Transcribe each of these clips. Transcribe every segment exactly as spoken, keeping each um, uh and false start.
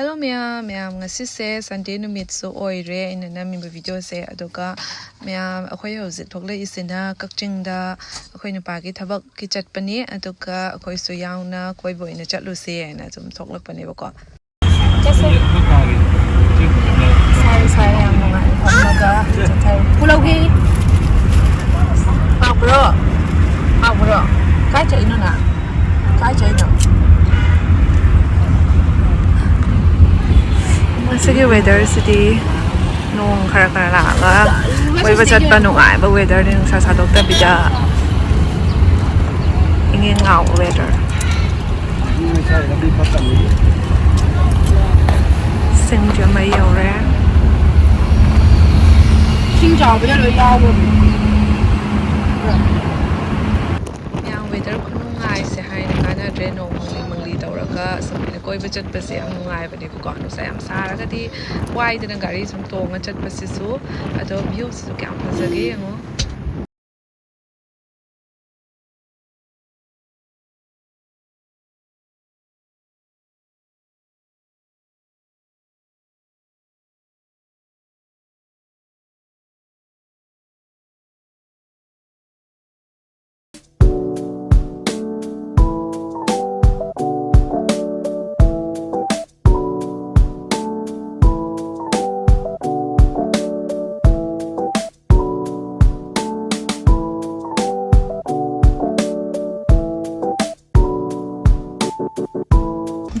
Hello ꯃꯌꯥꯝ, ꯃꯌꯥꯝ ꯉꯁꯤꯁꯦ Sunday ꯅꯨꯃꯤꯠꯁꯨ ꯑꯣꯏꯔꯦ ꯑꯩꯅ ꯅꯝꯃꯤꯕ videoꯁꯦ꯫ ꯑꯗꯨꯒ ꯃꯌꯥꯝ ꯑꯩꯈꯣꯏ ꯍꯧꯖꯤꯛ ꯊꯣꯛꯂꯛꯏꯁꯤꯅ ꯀꯛꯆꯤꯡꯗ ꯑꯩꯈꯣꯏ ꯅꯨꯄꯥꯒꯤ ꯊꯕꯛꯀꯤ ꯆꯠꯄꯅꯤ, ꯑꯗꯨꯒ ꯑꯩꯈꯣꯏꯁꯨ ꯌꯥꯎꯅ ꯀꯣꯏꯕ ꯑꯣꯏꯅ ꯆꯠꯂꯨꯁꯦ ꯍꯥꯏꯅ ꯁꯨꯝ ꯊꯣꯛꯂꯛꯄꯅꯦꯕꯀꯣ꯫ ꯆꯠꯁꯦ꯫ ꯁꯥꯔꯦ, ꯁꯥꯔꯦ, ꯌꯥꯝ ꯅꯨꯡꯉꯥꯏ ꯐꯝꯃꯒ ꯆꯠꯊꯔ꯫ ꯄꯨꯂꯧꯒꯤ꯫ ꯍꯥꯎꯕ꯭ꯔꯣ? ꯍꯥꯎꯕ꯭ꯔꯣ? ꯀꯥꯏ ꯆꯠꯂꯤꯅꯣ ꯅꯪ? ꯀꯥꯏ ꯆꯠꯂꯤꯅꯣ? ꯉꯁꯤꯒꯤ weatherꯁꯤꯗꯤ ꯅꯣꯡ ꯈꯔ ꯈꯔ ꯂꯥꯛꯑꯒ ꯀꯣꯏꯕ ꯆꯠꯄ ꯅꯨꯡꯉꯥꯏꯕ weatherꯅꯤ, ꯅꯨꯡꯁꯥ ꯁꯥꯗꯣꯛꯇꯕꯤꯗ ꯏꯪ ꯏꯪ ꯂꯥꯎꯕ weather꯫ ꯁꯤꯡꯖꯃꯩ ꯌꯧꯔꯦ꯫ ꯏꯁꯤꯡ ꯆꯥꯎꯕꯗ ꯂꯣꯏ ꯌꯥꯎꯕꯅꯦ꯫ ꯃꯌꯥꯝ weather ꯈꯨꯅꯨꯡꯉꯥꯏꯁꯦ ꯍꯥꯏꯅ ꯀꯥꯟꯅꯗ꯭ꯔꯦ꯫ ꯅꯣꯡ ꯃꯪꯂꯤ ꯃꯪꯂꯤ ꯇꯧꯔꯒ ꯁꯨꯝ ꯀꯣꯏꯕ ꯆꯠꯄꯁꯦ ꯌꯥꯝ ꯅꯨꯡꯉꯥꯏꯕꯅꯦꯕꯀꯣ꯫ ꯅꯨꯡꯁꯥ ꯌꯥꯝ ꯁꯥꯔꯒꯗꯤ ꯋꯥꯏꯗꯅ ꯒꯥꯔꯤ ꯁꯨꯝ ꯇꯣꯡꯉ ꯆꯠꯄꯁꯤꯁꯨ꯫ ꯑꯗꯣ viewꯁꯤꯁꯨ ꯀꯌꯥꯝ ꯐꯖꯒꯦ ꯌꯦꯡꯉꯣ꯫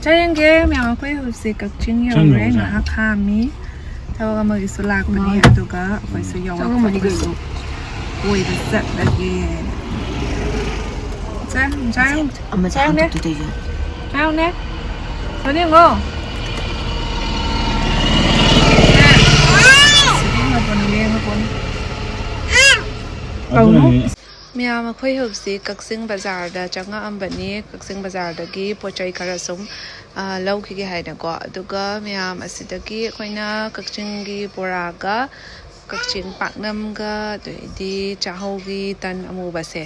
ꯆꯥꯔꯦꯟꯒꯦ ꯃꯌꯥꯝ, ꯑꯩꯈꯣꯏ ꯍꯧꯖꯤꯛ ꯀꯛꯆꯤꯡ ꯌꯧꯔꯦ꯫ ꯆꯪꯉꯣ, ꯉꯥꯏꯍꯥꯛ ꯈꯥꯝꯃꯤ꯫ ꯊꯕꯛ ꯑꯃꯒꯤꯁꯨ ꯂꯥꯛꯄꯅꯤ, ꯃꯥꯅꯤ꯫ ꯑꯗꯨꯒ ꯑꯩꯈꯣꯏꯁꯨ ꯌꯧꯔꯛꯄ, ꯆꯪꯉꯝꯃꯅꯤ ꯀꯩꯅꯣ꯫ ꯑꯩꯈꯣꯏꯁꯨ ꯀꯣꯏꯕ ꯆꯠꯂꯒꯦ꯫ ꯆꯥ-, ꯆꯥꯔꯨ-, ꯑꯃ ꯆꯥꯔꯨꯅꯦ꯫ ꯆꯥꯛ ꯍꯥꯡꯗꯣꯛꯇꯣꯏꯁꯦ꯫ ꯆꯥꯔꯨꯅꯦ꯫ ꯁꯣꯅꯤꯡꯉꯣ꯫ ꯂꯦꯡꯉꯕꯣꯅꯦ, ꯂꯦꯡꯉꯕꯣꯅꯦ꯫ ꯑꯗꯨꯅꯅꯦ꯫ ꯃꯌꯥꯝ, ꯑꯩꯈꯣꯏ ꯍꯧꯖꯤꯛ ꯀꯛꯆꯤꯡ ꯕꯖꯥꯔꯗ ꯆꯪꯉꯛꯑꯝꯕꯅꯤ꯫ ꯀꯛꯆꯤꯡ ꯕꯖꯥꯔꯗꯒꯤ ꯄꯣꯠ ꯆꯩ ꯈꯔ ꯁꯨꯝ, ꯑ, ꯂꯧꯈꯤꯒꯦ ꯍꯥꯏꯅꯀꯣ꯫ ꯑꯗꯨꯒ ꯃꯌꯥꯝ, ꯑꯁꯤꯗꯒꯤ ꯑꯩꯈꯣꯏꯅ ꯀꯛꯆꯤꯡꯒꯤ ꯕꯣꯔꯥꯒ ꯀꯛꯆꯤꯡ ꯄꯥꯛꯅꯝꯒ ꯑꯗꯩꯗꯤ ꯆꯥꯛꯍꯧꯒꯤ ꯇꯟ ꯑꯃꯨꯕꯁꯦ,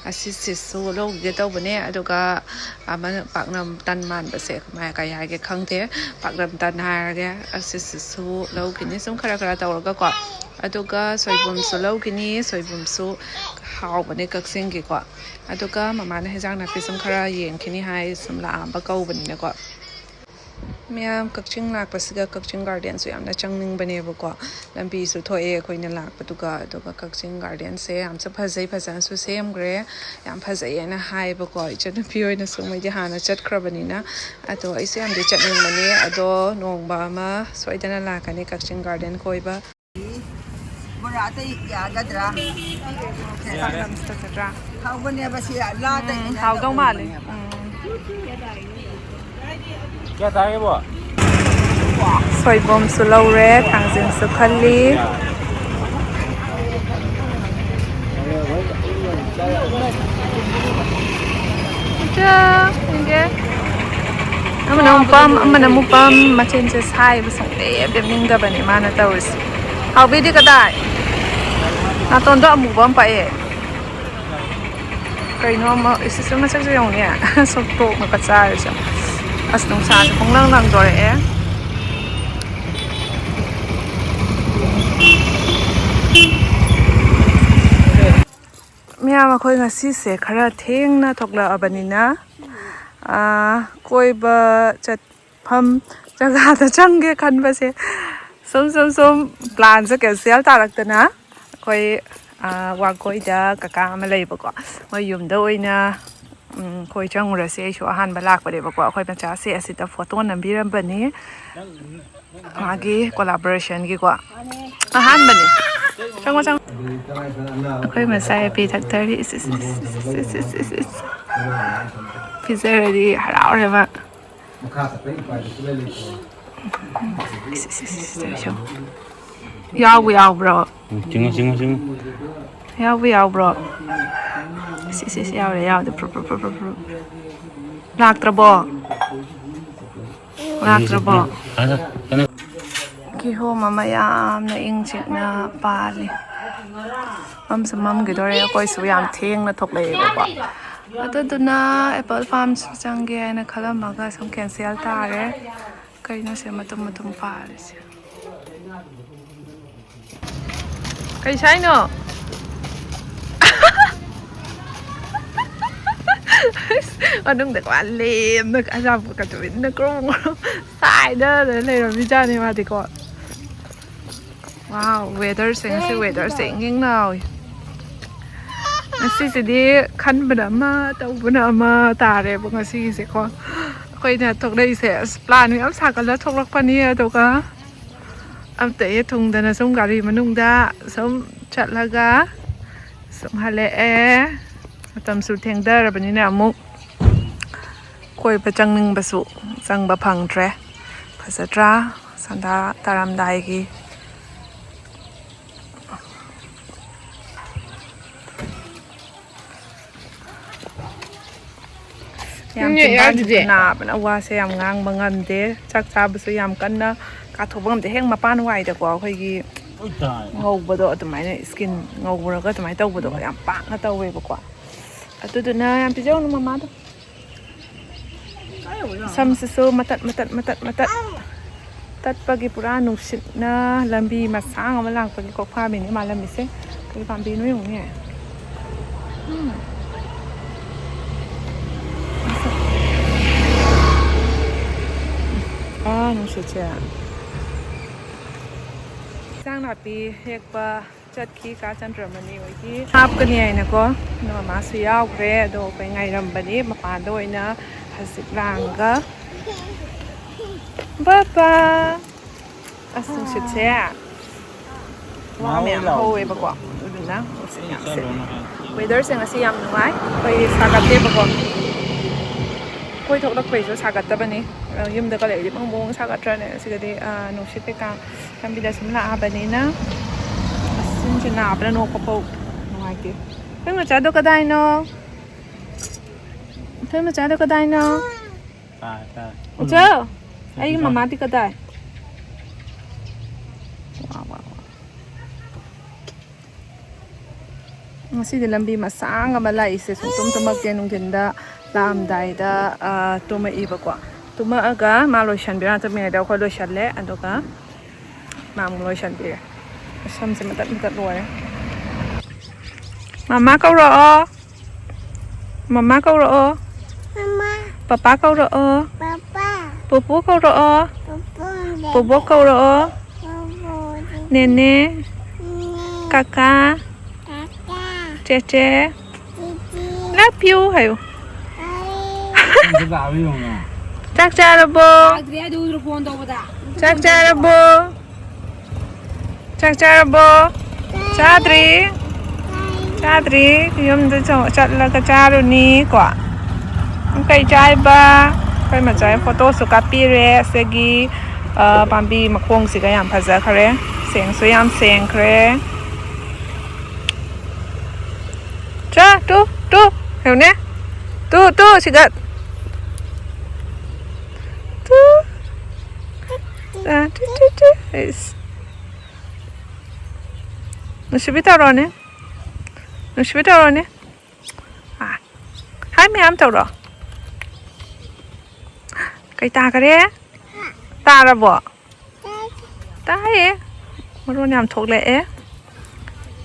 ꯑꯁꯤꯁꯤꯁꯨ ꯂꯧꯒꯦ ꯇꯧꯕꯅꯦ꯫ ꯑꯗꯨꯒ ꯑꯃ ꯄꯥꯛꯅꯝ ꯇꯟ ꯃꯥꯟꯕꯁꯦ ꯀꯃꯥꯏ, ꯀꯩ ꯍꯥꯏꯒꯦ ꯈꯪꯗꯦ꯫ ꯄꯥꯛꯅꯝ ꯇꯟ ꯍꯥꯏꯔꯒꯦ꯫ ꯑꯁꯤꯁꯤꯁꯨ ꯂꯧꯈꯤꯅꯤ꯫ ꯁꯨꯝ ꯈꯔ ꯈꯔ ꯇꯧꯔꯒꯀꯣ꯫ ꯑꯗꯨꯒ ꯁꯣꯏꯕꯨꯝꯁꯨ ꯂꯧꯈꯤꯅꯤ꯫ ꯁꯣꯏꯕꯨꯝꯁꯨ ꯍꯥꯎꯕꯅꯦ ꯀꯛꯆꯤꯡꯒꯤꯀꯣ꯫ ꯑꯗꯨꯒ ꯃꯃꯥꯅ ꯍꯦꯟꯖꯥꯡ ꯅꯥꯄꯤ ꯁꯨꯝ ꯈꯔ ꯌꯦꯡꯈꯤꯅꯤ ꯍꯥꯏ, ꯁꯨꯝ ꯂꯥꯛꯑꯝꯕ ꯀꯧꯕꯅꯤꯅꯀꯣ꯫ ꯃꯌꯥꯝ ꯀꯛꯆꯤꯡ ꯂꯥꯛꯄꯁꯤꯒ ꯀꯛꯆꯤꯡ ꯒꯥꯔꯗꯦꯟꯁꯨ ꯌꯥꯝꯅ ꯆꯪꯅꯤꯡꯕꯅꯦꯕꯀꯣ꯫ ꯂꯝꯕꯤꯁꯨ ꯊꯣꯛꯑꯦ ꯑꯩꯈꯣꯏꯅ ꯂꯥꯛꯄꯗꯨꯒ꯫ ꯑꯗꯨꯒ ꯀꯛꯆꯤꯡ ꯒꯥꯔꯗꯦꯟꯁꯦ ꯌꯥꯝꯁꯨ ꯐꯖꯩ, ꯐꯖꯅꯁꯨ ꯁꯦꯝꯈ꯭ꯔꯦ꯫ ꯌꯥꯝ ꯐꯖꯩꯌꯦꯅ ꯍꯥꯏꯌꯦꯕꯀꯣ꯫ ꯏꯆꯟꯅꯨꯄꯤ ꯑꯣꯏꯅꯁꯨ ꯃꯣꯏꯗꯤ ꯍꯥꯟꯅ ꯆꯠꯈ꯭ꯔꯕꯅꯤꯅ꯫ ꯑꯗꯣ ꯑꯩꯁꯨ ꯌꯥꯝꯗꯤ ꯆꯠꯅꯤꯡꯕꯅꯦ꯫ ꯑꯗꯣ ꯅꯣꯡꯃ ꯑꯃ ꯁꯣꯏꯗꯅ ꯂꯥꯛꯀꯅꯤ ꯀꯛꯆꯤꯡ ꯒꯥꯔꯗꯦꯟ ꯀꯣꯏꯕ꯫ ꯕꯣꯔꯥ ꯑꯇꯩ ꯌꯥꯒꯗ꯭ꯔꯥ? ꯆꯥꯛ ꯌꯥꯔꯦ꯫ ꯂꯝꯁꯤꯗ ꯆꯠꯇ꯭ꯔꯥ? ꯍꯥꯎꯕꯅꯦꯕ ꯁꯤ, ꯂꯥꯗ ꯎꯝ, ꯍꯦꯟꯅ ꯍꯥꯎꯗꯧ ꯃꯥꯜꯂꯦ꯫ ꯍꯥꯎꯕꯅꯦꯕ꯫ ꯎꯝ꯫ ꯀꯌꯥ ꯇꯥꯔꯒꯦꯕꯣ? ꯁꯣꯏꯕꯨꯝꯁꯨ ꯂꯧꯔꯦ, ꯊꯥꯡꯖꯤꯡꯁꯨ ꯈꯜꯂꯤ꯫ ꯆꯥ, ꯌꯦꯡꯒꯦ꯫ ꯑꯃꯅ ꯑꯃꯨꯛ ꯄꯝ, ꯑꯃꯅ ꯑꯃꯨꯛ ꯄꯝ, ꯃꯆꯤꯟꯁꯦ ꯁꯥꯏꯕ ꯁꯨꯡꯂꯦꯞ ꯂꯦꯞꯅꯤꯡꯗꯕꯅꯦ ꯃꯥꯅ ꯇꯧꯔꯤꯁꯦ꯫ ꯍꯥꯎꯕꯤꯗꯤ ꯀꯗꯥꯏ? ꯅꯥꯇꯣꯟꯗꯣ ꯑꯃꯨꯕ ꯑꯃ ꯄꯛꯑꯦ꯫ ꯀꯩꯅꯣ ꯑꯃ, ꯏꯁ, ꯏꯁ, ꯃꯁꯛꯁꯨ ꯌꯦꯡꯉꯨꯅꯦ꯫ ꯁꯣꯛꯇꯣꯛꯅꯒ ꯆꯥꯔꯤꯁꯦ꯫ ꯑꯁ, ꯅꯨꯡꯁꯥꯁꯦ ꯄꯨꯡꯂꯪ ꯂꯪꯗꯣꯔꯛꯑꯦ꯫ ꯃꯌꯥꯝ, ꯑꯩꯈꯣꯏ ꯉꯁꯤꯁꯦ ꯈꯔ ꯊꯦꯡꯅ ꯊꯣꯛꯂꯛꯑꯕꯅꯤꯅ, ꯑꯥ, ꯀꯣꯏꯕ ꯆꯠꯐꯝ ꯖꯒꯥꯗ ꯆꯪꯒꯦ ꯈꯟꯕꯁꯦ ꯁꯨꯝ, ꯁꯨꯝ, ꯁꯨꯝ ꯄ꯭ꯂꯥꯟꯁꯦ ꯀꯦꯟꯁꯦꯜ ꯇꯥꯔꯛꯇꯅ ꯑꯩꯈꯣꯏ, ꯑꯥ, ꯋꯥꯡꯈꯣꯏꯗ ꯀꯀꯥ ꯑꯃ ꯂꯩꯕꯀꯣ, ꯃꯣꯏ ꯌꯨꯝꯗ ꯑꯣꯏꯅ, ꯎꯝ, ꯑꯩꯈꯣꯏ ꯆꯪꯉꯨꯔꯁꯦ꯫ ꯑꯩꯁꯨ ꯑꯍꯥꯟꯕ ꯂꯥꯛꯄꯅꯦꯕꯀꯣ꯫ ꯑꯩꯈꯣꯏ ꯃꯆꯥꯁꯦ ꯑꯁꯤꯗ ꯐꯣꯇꯣ ꯅꯝꯕꯤꯔꯝꯕꯅꯤ꯫ ꯃꯥꯒꯤ ꯀꯣꯂꯥꯕꯣꯔꯦꯁꯟꯒꯤꯀꯣ꯫ ꯑꯍꯥꯟꯕꯅꯤ꯫ ꯆꯪꯉꯣ, ꯆꯪꯉꯣ꯫ ꯑꯩꯈꯣꯏ ꯃꯆꯥ ꯌꯥꯄꯤ ꯊꯛꯊꯔꯤ꯫ ꯏꯁ, ꯏꯁ, ꯏꯁ꯫ ꯄꯤꯖꯔꯗꯤ ꯍꯔꯥꯎꯔꯦ ꯃꯥ꯫ ꯏꯁ, ꯏꯁ, ꯏꯁ, ꯏꯁ, ꯏꯁ꯫ ꯌꯥꯎꯕꯨ ꯌꯥꯎꯕ꯭ꯔꯣ? ꯎꯝ, ꯆꯤꯡꯉꯨ, ꯆꯤꯡꯉꯨ, ꯆꯤꯡꯉꯨ꯫ ꯌꯥꯎꯕꯨ ꯌꯥꯎꯕ꯭ꯔꯣ? ꯏꯁ, ꯏꯁ, ꯏꯁ, ꯌꯥꯎꯔꯦ, ꯌꯥꯎꯗꯦ꯫ ꯐ꯭ꯔꯨꯞ, ꯐ꯭ꯔꯨꯞ, ꯐ꯭ꯔꯨꯞ, ꯐ꯭ꯔꯨꯞ, ꯐ꯭ꯔꯨꯞ꯫ ꯂꯥꯛꯇ꯭ꯔꯕꯣ? ꯂꯥꯛꯇ꯭ꯔꯕꯣ? ꯀꯤꯍꯣꯝ ꯑꯃ ꯌꯥꯝꯅ ꯏꯪ ꯆꯤꯛꯅ ꯄꯥꯜꯂꯤ꯫ ꯃꯝꯁꯨ ꯃꯝꯈꯤꯗꯣꯔꯦ, ꯑꯩꯈꯣꯏꯁꯨ ꯌꯥꯝ ꯊꯦꯡꯅ ꯊꯣꯛꯂꯛꯑꯦꯕꯀꯣ꯫ ꯑꯗꯨꯗꯨꯅ ꯑꯦꯄꯜ ꯐꯥꯔꯝꯁꯨ ꯆꯪꯒꯦ ꯍꯥꯏꯅ ꯈꯜꯂꯝꯃꯒ ꯁꯨꯝ ꯀꯦꯟꯁꯦꯜ ꯇꯥꯔꯦ꯫ ꯀꯩꯅꯣ ꯁꯦ ꯃꯇꯨꯝ ꯃꯇꯨꯝ ꯄꯥꯜꯂꯤꯁꯦ? ꯀꯩ ꯁꯥꯏꯅꯣ? ꯃꯅꯨꯡꯗ ꯀꯣ ꯂꯦꯝꯅ ꯑꯆꯥꯄꯣꯠꯀ ꯇꯨꯃꯤꯟꯅ ꯀ꯭ꯔꯣꯡ ꯀ꯭ꯔꯣꯡ ꯁꯥꯏꯗꯅ ꯂꯩꯔꯝꯃꯤꯖꯥꯠꯅꯤ ꯃꯥꯗꯤꯀꯣ꯫ ꯋꯥꯎ, ꯋꯦꯗꯔꯁꯦ, ꯉꯁꯤ ꯋꯦꯗꯔꯁꯦ ꯏꯪ ꯏꯪ ꯂꯥꯎꯏ꯫ ꯉꯁꯤꯁꯤꯗꯤ ꯈꯟꯕꯅ ꯑꯃ, ꯇꯧꯕꯅ ꯑꯃ ꯇꯥꯔꯦꯕ ꯉꯁꯤꯒꯤꯁꯦꯀꯣ꯫ ꯑꯩꯈꯣꯏꯅ ꯊꯣꯛꯂꯛꯏꯁꯦ ꯑꯁ ꯄ꯭ꯂꯥꯟ ꯃꯌꯥꯝ ꯁꯥꯒꯠꯂ ꯊꯣꯛꯂꯛꯄꯅꯤ, ꯑꯗꯨꯒ ꯑꯝꯇ ꯍꯦꯛ ꯊꯨꯡꯗꯅ ꯁꯨꯝ ꯒꯥꯔꯤ ꯃꯅꯨꯡꯗ ꯁꯨꯝ ꯆꯠꯂꯒ ꯁꯨꯝ ꯍꯜꯂꯛꯑꯦ꯫ ꯃꯇꯝꯁꯨ ꯊꯦꯡꯊꯔꯕꯅꯤꯅ ꯑꯃꯨꯛ ꯀꯣꯏꯕ ꯆꯪꯅꯤꯡꯕꯁꯨ ꯆꯪꯕ ꯐꯪꯗ꯭ꯔꯦ꯫ ꯐꯖꯗ꯭ꯔꯥ? ꯁꯟꯗꯥ ꯇꯥꯔꯝꯗꯥꯏꯒꯤ꯫ ꯌꯥꯝ ꯅꯦꯠ ꯆꯤꯟꯕꯥꯟꯁꯨ ꯌꯥꯗꯤꯌꯦ꯫ ꯅꯥꯕꯅ ꯋꯥꯁꯦ ꯌꯥꯝ ꯉꯥꯡꯕ ꯉꯝꯗꯦ꯫ ꯆꯥꯛ ꯆꯥꯕꯁꯨ ꯌꯥꯝ ꯀꯟꯅ ꯀꯥꯊꯣꯛꯄ ꯉꯝꯗꯦ꯫ ꯍꯦꯛ ꯃꯄꯥꯟ ꯋꯥꯏꯗꯀꯣ ꯑꯩꯈꯣꯏꯒꯤ ꯉꯧꯕꯗꯣ ꯑꯗꯨꯃꯥꯏꯅ, ꯏꯁꯀꯤꯟ ꯉꯧꯔꯒ ꯑꯗꯨꯃꯥꯏꯅ ꯇꯧꯕꯗꯣ ꯌꯥꯝ ꯄꯥꯛꯅ ꯇꯧꯋꯦꯕꯀꯣ꯫ ꯑꯗꯨꯗꯨꯅ ꯌꯥꯝ ꯄꯤꯖꯧꯅꯨ ꯃꯃꯥꯗꯣ꯫ ꯁꯝꯁꯤꯁꯨ ꯃꯇꯠ ꯃꯇꯠ ꯃꯇꯠ ꯃꯇꯠ ꯇꯠꯄꯒꯤ ꯄꯨꯔꯥ ꯅꯨꯡꯁꯤꯠꯅ ꯂꯝꯕꯤ ꯃꯁꯥꯡ ꯑꯃ ꯂꯥꯛꯄꯒꯤ ꯀꯣꯛꯐꯥꯕꯤꯅꯤ ꯃꯥꯂꯝꯃꯤꯁꯦ꯫ ꯀꯔꯤ ꯄꯥꯝꯕꯤꯅꯣ ꯌꯦꯡꯉꯨꯅꯦ꯫ ꯎꯝ꯫ ꯑꯥ, ꯅꯨꯡꯁꯤꯠꯁꯦ꯫ ꯏꯟꯁꯥꯡ ꯅꯥꯄꯤ ꯍꯦꯛꯄ ꯆꯠꯈꯤ ꯀꯥ ꯆꯟꯗ꯭ꯔꯃꯅꯤ ꯍꯣꯏꯒꯤ꯫ ꯍꯥꯞꯀꯅꯤ ꯍꯥꯏꯅꯀꯣ꯫ ꯑꯗꯣ ꯃꯃꯥꯁꯨ ꯌꯥꯎꯈ꯭ꯔꯦ꯫ ꯑꯗꯣ ꯑꯩꯈꯣꯏ ꯉꯥꯏꯔꯝꯕꯅꯤ ꯃꯄꯥꯟꯗ ꯑꯣꯏꯅ ꯍꯖꯤꯛ ꯂꯥꯡꯒ꯫ ꯕꯕꯥ꯫ ꯑꯁ, ꯅꯨꯡꯁꯤꯠꯁꯦ꯫ ꯋꯥ ꯃꯌꯥꯝ ꯍꯧꯋꯦꯕꯀꯣ꯫ ꯑꯗꯨꯗꯨꯅ ꯅꯨꯡꯁꯤꯠ ꯌꯥꯝ ꯁꯤꯠꯂꯤ꯫ ꯋꯦꯗꯔꯁꯦ ꯉꯁꯤ ꯌꯥꯝ ꯅꯨꯡꯉꯥꯏ꯫ ꯑꯩꯈꯣꯏ ꯁꯥꯒꯠꯇꯦꯕꯀꯣ꯫ ꯑꯩꯈꯣꯏ ꯊꯣꯛꯂꯛꯄꯩꯁꯨ ꯁꯥꯒꯠꯇꯕꯅꯤ꯫ ꯌꯨꯝꯗꯒ ꯂꯩꯔꯗꯤ ꯕꯪ ꯕꯪ ꯁꯥꯒꯠꯇ꯭ꯔꯅꯦ꯫ ꯁꯤꯗꯗꯤ, ꯑ, ꯅꯨꯡꯁꯤꯠ ꯀꯩꯀꯥ ꯂꯝꯕꯤꯗ ꯁꯨꯝ ꯂꯥꯛꯑꯕꯅꯤꯅ꯫ ꯑꯁ, ꯆꯤꯟꯁꯦ ꯅꯥꯕꯅ ꯅꯣꯛꯄ ꯐꯥꯎ ꯅꯨꯡꯉꯥꯏꯇꯦ꯫ ꯑꯩꯈꯣꯏ ꯃꯆꯥꯗꯣ ꯀꯗꯥꯏꯅꯣ? ꯑꯩꯈꯣꯏ ꯃꯆꯥꯗꯣ ꯀꯗꯥꯏꯅꯣ? ꯇꯥꯏ, ꯇꯥꯏ꯫ ꯏꯆꯧ! ꯑꯩꯒꯤ ꯃꯃꯥꯗꯤ ꯀꯗꯥꯏ? ꯋꯥ, ꯋꯥ, ꯋꯥ꯫ ꯉꯁꯤꯗꯤ ꯂꯝꯕꯤ ꯃꯁꯥꯡ ꯑꯃ ꯂꯥꯛꯏꯁꯦ, ꯁꯨꯡꯇꯨꯝ ꯇꯨꯝꯃꯛꯇꯦ꯫ ꯅꯨꯡꯊꯤꯟꯗ ꯂꯥꯛꯑꯝꯗꯥꯏꯗ, ꯑ, ꯇꯨꯝꯃꯛꯏꯕꯀꯣ꯫ ꯇꯨꯝꯃꯛꯑꯒ ꯃꯥ ꯂꯣꯏꯁꯟꯕꯤꯔ ꯆꯠꯃꯤꯉꯩꯗ ꯑꯩꯈꯣꯏ ꯂꯣꯏꯁꯜꯂꯦ, ꯑꯗꯨꯒ ꯃꯥ ꯑꯃꯨꯛ ꯂꯣꯏꯁꯟꯕꯤꯔꯦ꯫ ꯁꯝꯁꯦ ꯃꯇꯠ ꯃꯇꯠ ꯂꯣꯏꯔꯦ꯫ ꯃꯃꯥ ꯀꯧꯔꯛꯑꯣ꯫ ꯃꯃꯥ ꯀꯧꯔꯛꯑꯣ꯫ ꯃꯃꯥ꯫ ꯄꯄꯥ ꯀꯧꯔꯛꯑꯣ꯫ ꯄꯄꯥ꯫ ꯄꯨꯄꯨ ꯀꯧꯔꯛꯑꯣ꯫ ꯄꯨꯄꯨ꯫ ꯕꯣꯕꯣꯛ ꯀꯧꯔꯛꯑꯣ꯫ ꯕꯣꯕꯣꯛ꯫ ꯅꯦꯅꯦ꯫ ꯅꯦꯅꯦ꯫ ꯀꯀꯥ꯫ ꯀꯀꯥ꯫ ꯆꯦꯆꯦ꯫ ꯆꯤꯆꯤ꯫ Love you ꯍꯥꯏꯌꯨ꯫ ꯑꯩ꯫ ꯆꯥꯛ ꯆꯥꯔꯕꯣ? ꯆꯥꯛ ꯆꯥꯔꯕꯣ? ꯆꯥꯛ ꯆꯥꯔꯕꯣ? ꯆꯥꯗ꯭ꯔꯤ꯫ ꯆꯥꯗ꯭ꯔꯤ꯫ ꯌꯨꯝꯗ ꯆ-, ꯆꯠꯂꯒ ꯆꯥꯔꯨꯅꯤ ꯀꯣ꯫ ꯀꯩ ꯆꯥꯏꯕ? ꯑꯩꯈꯣꯏ ꯃꯆꯥ ꯐꯣꯇꯣꯁꯨ ꯀꯥꯞꯄꯤꯔꯦ꯫ ꯑꯁꯤꯒꯤ, ꯑ, ꯄꯥꯝꯕꯤ ꯃꯈꯣꯡꯁꯤꯒ ꯌꯥꯝ ꯐꯖꯈ꯭ꯔꯦ꯫ ꯁꯦꯡꯁꯨ ꯌꯥꯝ ꯁꯦꯡꯈ꯭ꯔꯦ꯫ ꯆꯥ, ꯇꯨ, ꯇꯨ, ꯌꯦꯡꯉꯨꯅꯦ꯫ ꯇꯨ, ꯇꯨ, ꯁꯤꯗ꯫ ꯇꯨ꯫ ꯑ, ꯇꯨ, ꯇꯨ, ꯇꯨ꯫ ꯏꯁ꯫ ꯅꯨꯡꯁꯤꯕꯤ ꯇꯧꯔꯣꯅꯦ꯫ ꯅꯨꯡꯁꯤꯕꯤ ꯇꯧꯔꯣꯅꯦ꯫ ꯑ꯫ ꯍꯥꯏ ꯃꯌꯥꯝ ꯇꯧꯔꯣ꯫ ꯀꯩ ꯇꯥꯈꯔꯦ? ꯇꯥꯔꯕꯣ? ꯇꯥꯏꯌꯦ꯫ ꯃꯔꯣꯟ ꯌꯥꯝ ꯊꯣꯛꯂꯛꯑꯦ꯫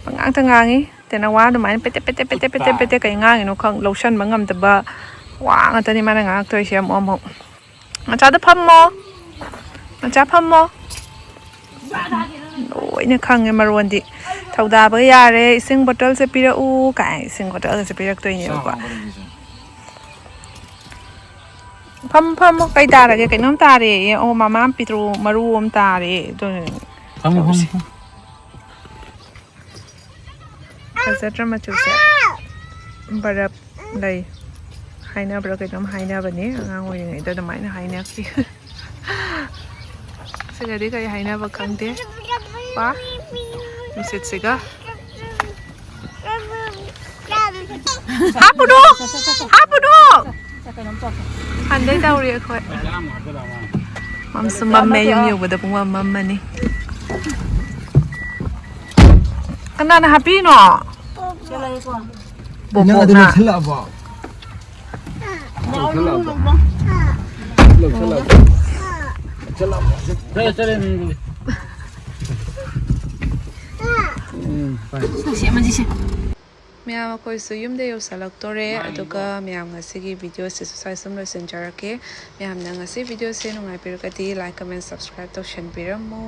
ꯄꯉꯥꯡꯇ ꯉꯥꯡꯉꯤ꯫ ꯇꯦꯅꯋꯥ ꯑꯗꯨꯃꯥꯏꯅ ꯄꯦꯇꯦ ꯄꯦꯇꯦ ꯄꯦꯇꯦ ꯄꯦꯇꯦ ꯄꯦꯇꯦ ꯀꯩ ꯉꯥꯡꯉꯤꯅꯣ ꯈꯪ-, ꯂꯧꯁꯟꯕ ꯉꯝꯗꯕ ꯋꯥ ꯉꯥꯛꯇꯅꯤ ꯃꯥꯅ ꯉꯥꯡꯉꯛꯇꯣꯏꯁꯦ ꯑꯃꯨꯛ ꯑꯃꯨꯛ꯫ ꯃꯆꯥꯗ ꯐꯝꯃꯣ꯫ ꯃꯆꯥ ꯐꯝꯃꯣ꯫ ꯂꯣꯏꯅ ꯈꯪꯉꯦ ꯃꯔꯣꯟꯗꯤ꯫ "ꯊꯧꯗꯥꯕ ꯌꯥꯔꯦ, ꯏꯁꯤꯡ ꯕꯣꯇꯜꯁꯦ ꯄꯤꯔꯛꯎ" ꯀꯥꯏ ꯏꯁꯤꯡ ꯕꯣꯇꯜꯒꯁꯦ ꯄꯤꯔꯛꯇꯣꯏꯅꯦꯕꯀꯣ꯫ ꯐꯝ, ꯐꯝꯃꯣ꯫ ꯀꯩ ꯇꯥꯔꯒꯦ? ꯀꯩꯅꯣꯝ ꯇꯥꯔꯦꯌꯦ꯫ ꯑꯣ, ꯃꯃꯥ ꯄꯤꯇ꯭ꯔꯨ ꯃꯔꯨ ꯑꯃ ꯇꯥꯔꯦ꯫ ꯑꯗꯨꯅꯅꯦ꯫ ꯐꯝꯃꯣ, ꯐꯝꯃꯣ, ꯇꯧꯔꯤꯁꯦ꯫ ꯐꯝꯃꯣ꯫ ꯐꯖꯗ꯭ꯔ ꯃꯆꯨꯁꯦ? ꯕꯔꯞ ꯂꯩ ꯍꯥꯏꯅꯕ꯭ꯔꯥ ꯀꯩꯅꯣꯝ ꯍꯥꯏꯅꯕꯅꯦ, ꯑꯉꯥꯡ ꯑꯣꯏꯔꯤꯉꯩꯗ ꯑꯗꯨꯃꯥꯏꯅ ꯍꯥꯏꯅꯈꯤ꯫ ꯁꯤꯒꯗꯤ ꯀꯔꯤ ꯍꯥꯏꯅꯕ ꯈꯪꯗꯦ꯫ ꯋꯥ, ꯅꯨꯡꯁꯤꯠꯁꯤꯒ꯫ ꯍꯥꯞꯄꯨꯅꯣ! ꯍꯥꯞꯄꯨꯅꯣ! ꯍꯥꯟꯗꯩ ꯇꯧꯔꯤ ꯑꯩꯈꯣꯏ꯫ ꯃꯝꯁꯨ ꯃꯝꯃꯦ, ꯌꯨꯝ ꯌꯧꯕꯗ ꯄꯨꯡꯃꯝ ꯃꯝꯃꯅꯤ꯫ ꯀꯅꯥꯅ ꯍꯥꯞꯄꯤꯅꯣ? ꯅꯪ ꯑꯗꯨ ꯂꯧꯁꯜꯂꯛꯑꯕꯣ? ꯂꯧꯁꯜꯂꯛꯑꯕꯣ? ꯂꯧꯁꯜꯂꯛꯑꯕꯣ? ꯂꯧꯁꯜꯂꯛꯑꯕꯣ? ꯎꯝ, ꯐꯔꯦ꯫ ꯃꯌꯥꯝ, ꯑꯩꯈꯣꯏꯁꯨ ꯌꯨꯝꯗ ꯌꯧꯁꯜꯂꯛꯇꯣꯔꯦ꯫ ꯑꯗꯨꯒ ꯃꯌꯥꯝ, ꯉꯁꯤꯒꯤ ꯚꯤꯗꯤꯑꯣꯁꯤꯁꯨ ꯁ꯭ꯋꯥꯏ ꯁꯨꯝ ꯂꯣꯏꯁꯤꯟꯖꯔꯛꯀꯦ꯫ ꯃꯌꯥꯝꯅ ꯉꯁꯤ ꯚꯤꯗꯤꯑꯣꯁꯦ ꯅꯨꯡꯉꯥꯏꯕꯤꯔꯒꯗꯤ like, comment, subscribe ꯇꯧꯁꯟꯕꯤꯔꯝꯃꯨ꯫